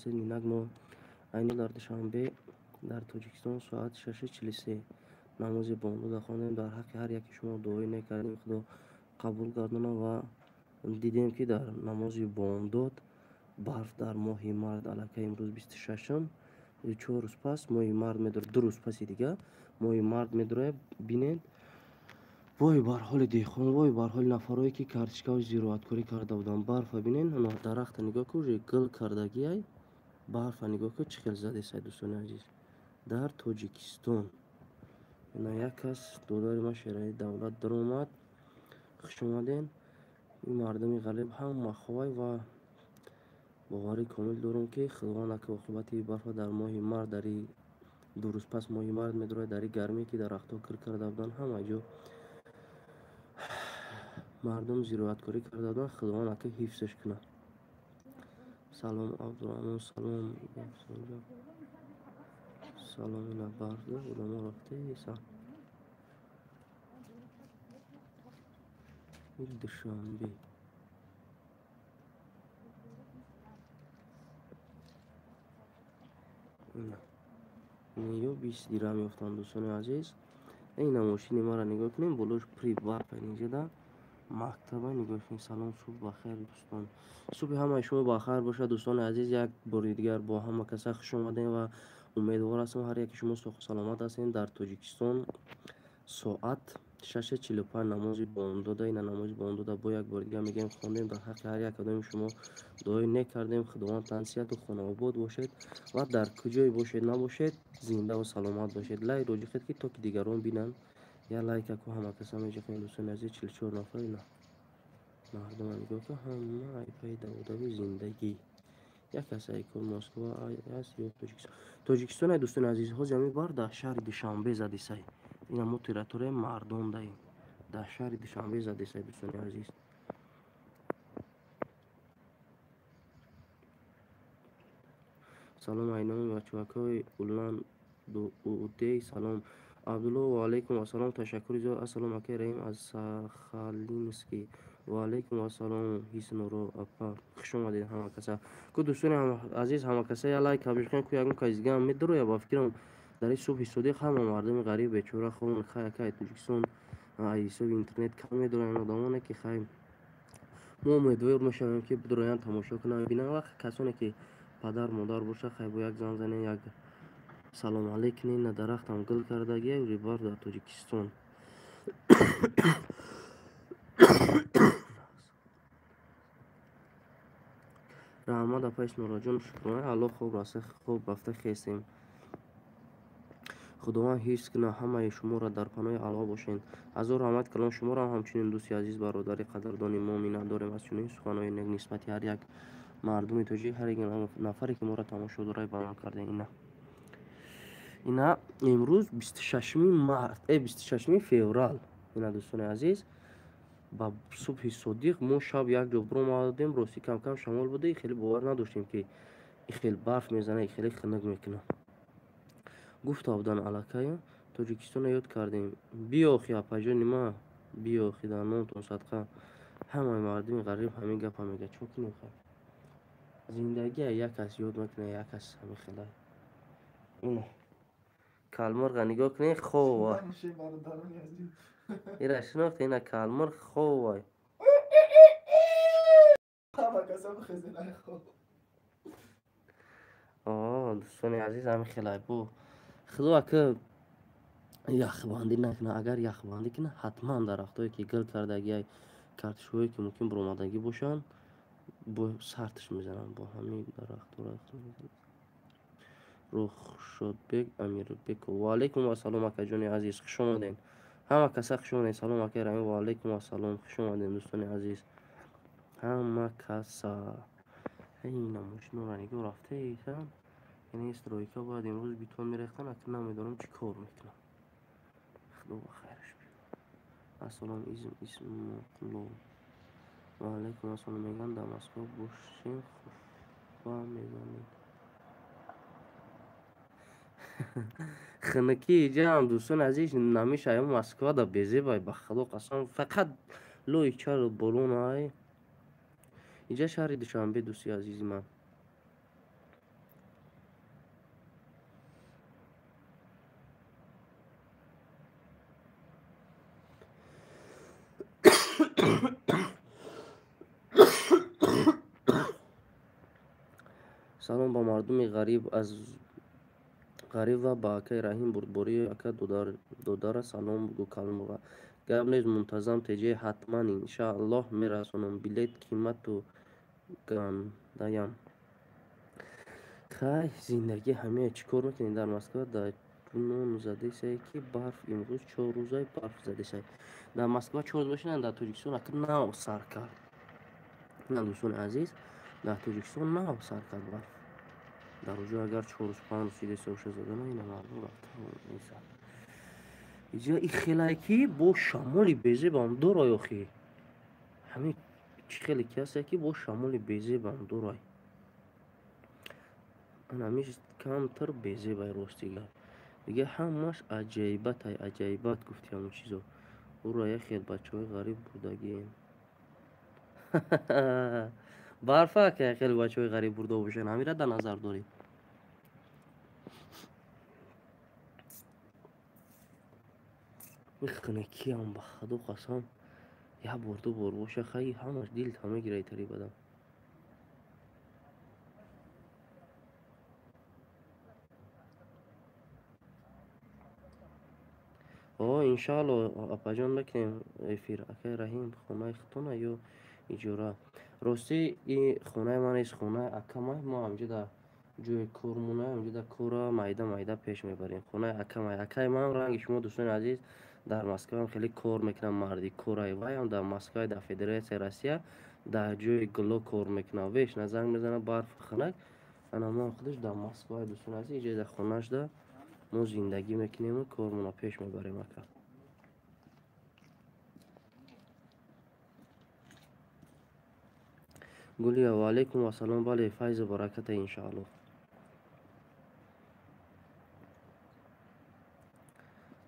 ҳастед. Инак мо айни дар Душанбе, дар Тоҷикистон соат 6:43 намози бомдода хондем. Дар ҳаққи ҳар яки шумо дуои нек кардем, Худо қабул гардонад ва дидем, ки дар намози бомдод барф дар моҳи март, аллакай имрӯз 26-ум, 4 рӯз пас моҳи март медорад, 2 рӯз паси дига моҳи март медорад. Бинед, вой бар ҳоли деҳқон, вой бар ҳоли нафарое, ки картишкаҳои зироаткорӣ карда буданд. Барфа бинен, дарахта нигоҳ ку, уже гул кардагиай. Барфа нигоҳ ку, чӣ хел задесай, дӯстони азиз, дар Тоҷикистон. Ина як кас, додари ман Шерали Давлат даромад, хуш омаден. Ин мардуми ғариб ҳама ховай ва боварӣ комил дорам, ки Худованд ака оқибати барфа дар моҳи март, дари 2 рӯз пас моҳи март медорад, дари гармие, ки дарахтҳо кир карда буданд, ҳама ҷо мардум зироаткорӣ карда буданд, Худованд ака ҳифзаш кунад. Салом, Абдураҳмон, салом, салом. Ина барф одамо рафтесан. Душанбе. Ё 20 дирам ёфтам, дӯстони азиз. Ина мошини маро нигоҳ кунем, болош при барф. Инҷода мактаба нигоҳ кунед. Салом, субҳ бахайр, дӯстон. Субҳи ҳамаи шумо бахайр бошад, дӯстони азиз. Як бори дигар бо ҳама каса хуш омадем ва умедвор ҳастам, ҳар яки шумо соҳу саломат ҳастем. Дар Тоҷикистон соат 6:45 намози бомдода. Ина намози бомдода бо як бори дигар мегӯем, хондем, дар ҳаққи ҳар як одами шумо дуои нек кардем. Худованд тансиҳату хонаобод бошед ва дар куҷое бошед набошед, зиндаву саломат бошед. Лайк роҷӣ ки то ки дигарон бинанд. Я лайкаку ҳама каса меҷиқем, дӯстони азиз. 44 нафар. Ина мардума нигоҳ ку, ҳама айпаи даводави зиндагӣ. Як кас айкор Москва аст ё Тоҷикистон? Тоҷикистон ай, дӯстони азиз. Ҳозир ҳамин бар дар шаҳри Душанбе задисай. Ина мо территорияи мардон даем, дар шаҳри Душанбе задисай, дӯстони азиз. Салом, айноми бачавакҳои Улан Удей. Салом, Абдулло, ваалайкум ассалом, ташаккури зиёд. Ассалом, акай Раҳим аз Сахалинский. Ваалайкум ассалом, Ҳиснуро апа, хуш омадед ҳама каса. Ку, дӯстони азиз, ҳама каса я лайк кабишкан ку, ягон кас дигаам медароя. Ба фикрам, дар ин субҳи содиқ ҳама мардуми ғариб бечора хованд. Хай, акай, Тоҷикистон ай ҳисоби интернет кам медароянд одамоне, ки хай мо умедвор мешавем, ки бидроянд, тамошо кунанд, бинанд. Ва касоне, ки падар модар боша, хай бо як зан занен, як салом алейк кунед. На дарахтам гул кардагия, барф дар Тоҷикистон. Раҳмат, апа Исмуроҷон, шукрона Аллоҳ, хоб раста, хоб рафта хестем. Худованд ҳифз кунад ҳамаи шуморо, дар паноҳи Аллоҳ бошед. Ҳазор раҳмат калом шуморо ҳамчунин, дӯсти азиз, бародари қадрдони мо. Миннатдорем аз чунин суханҳои нек нисбати ҳар як мардуми тоҷик, ҳар як нафаре, ки моро тамошо дорад, баён кардем. Ина имрӯз 26-уми март, 26-уми феврал. Ина, дӯстони азиз, ба субҳи содиқ мо шаб як ҷо биромадем. Ростӣ, камкам шамол буда, хеле бовар надоштем, ки хел барф мезана, хеле хунук мекунад. Гуфта буданд, аллакай Тоҷикистонро ёд кардем. Биёхи, апаҷони ма, биёхи, дар номтон садқа. Ҳамаи мардуми ғариб ҳамин гапа мегӯяд. Чо кунем, хай, зиндагия як кас ёд мекунад, як кас ҳамин хела. Ина калмурға нигоҳ кунед, хова. Ира шинохт, ина калмурғ ховай. Ҳама каса бихезен ай хоб. Дӯстони азиз, ҳамин хелай бу. Худо ака яхбандӣ накунад. Агар яхбандӣ кунад, ҳатман дарахтое, ки гил кардагиай, картишҳое, ки мумкин буромадагӣ бошанд, бо сартиш мезананд, бо ҳамин дарахтҳоро мезананд. Рухшодбек Амирбеков, ваалайкум ассалом, акаҷони азиз, хуш омадед. Ҳама каса хуш омадед. Салом, акай Раҳим, ваалайкум ассалом, хуш омадед, дӯстони азиз, ҳама каса. Ина мошинора нигоҳ, рафтаесан. Яъне стройка бояд имрӯз бетон мерехтан, ака намедонам чӣ кор мекунам. Худо ба хайраш биёрад. Ассалом, изм Исмоқулов, ваалайкум ассалом. Мегӯянд, дар Москва бошем, хуфа мезанед. Хунукии иҷаам, дӯстони азиз, намешава. Москвада безебай, ба Худо қасам, фақат лои чару борон ай. Инҷа шаҳри Душанбе, дӯсти азизи ман. Салом ба мардуми ғариб аз ғариб ва ба акаи Раҳим бурдборӣ. Ака, додара салом бугӯ Калмова. Гап нест, мунтазам теҷе ҳатман иншааллоҳ мерасонам. Билет қимату гандаям. Хай, зиндагӣ ҳамеа, чӣ кор мекунед дар Москва? Дар нон задесае ки барф имрӯз 4 рӯзаи барф задесай. Дар Москва 4 рӯз бошад, дар Тоҷикистон ака нав сар кард. На, дӯстони азиз, дар Тоҷикистон нав сар кард барф. Дар оҷо агар 4 рӯз, 5 рӯз чидеса боша задана, ина мардум рафта месад. Иҷа и хелае ки бо шамоли безебам дорай охи. Ҳамин чӣ хеле ки ҳастае ки бо шамоли безебам дорай. Ана камтар безебай, рости гап. Дига ҳамаш аҷоибатай, аҷоибат гуфти ҳамон чизо. Ура як хел бачаҳои ғариб бурдагием. Барфа ка як хел бачаҳои ғариб бурда бошанд, ҳамира дар назар дорӣ. Михнекиам, ба худо қасам, як бор, ду бор боша, хай, ҳамаш дилта мегира итари бадам. О, иншаалло, апаҷон, мекунем эфир. Акаи Раҳим, хонаи худтона ё иҷора? Ростӣ, и хонаи ман нест, хонаи акамай. Мо ҳамҷо дар ҷои кормона, ҳамҷо дар кора майда майда пеш мебарем. Хонаи акамай. Акаи ман ранги шумо, дӯстони азиз, дар Москваам хеле кор мекунам, марди корай. Вайам дар Москваи, дар Федератсияи Россия, дар ҷои гуло кор мекунам. Вечно занг мезанам, барф хунак. Ана ман худаш дар Москваи, дӯстони азиз, иҷо дар хонаашда мо зиндагӣ мекунему кормона пеш мебарем, ака. Гулия, ва алайкум ассалом, бале, файзу бараката иншааллоҳ.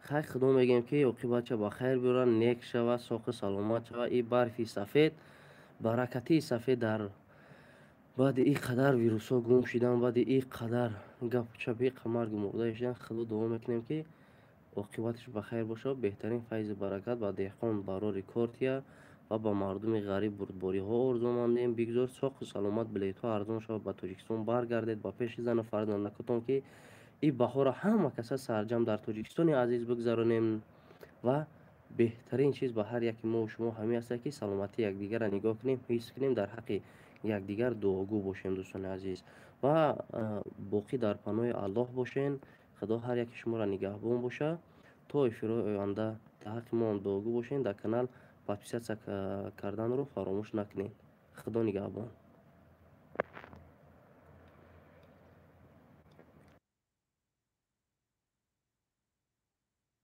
Хай, худо мегӯем ки оқибатша ба хайр биёрад, нек шава, соқу саломат шава. И барфи сафед, баракатии сафед дар баъди ин қадар вирусҳо гум шидан, баъди ин қадар гапу чап, ин қа маргу мурда шидан, худо дуо мекунем ки оқибаташ ба хайр бошад. Беҳтарин файзу баракат ба деҳқон барори кортия ва ба мардуми ғариб бурдбориҳо орзумандем. Бигзор соқу саломат, билетҳо арзон шавад, ба Тоҷикистон баргардед, ба пеши зану фарзандакотон, ки ин баҳорро ҳама каса сарҷам дар Тоҷикистони азиз бигзаронем. Ва беҳтарин чиз ба ҳар яки мо шумо ҳамин аст, ки саломатии якдигарро нигоҳ кунем, ҳис кунем, дар ҳаққи якдигар дуогӯ бошем, дӯстони азиз. Ва боқӣ дар паноҳи Аллоҳ бошен. Худо ҳар яки шуморо нигаҳбон боша. То эфирҳои оянда дар ҳаққи моам дуогӯ бошен. Дар канал подписаться карданро фаромӯш накунед. Худо нигаҳбон.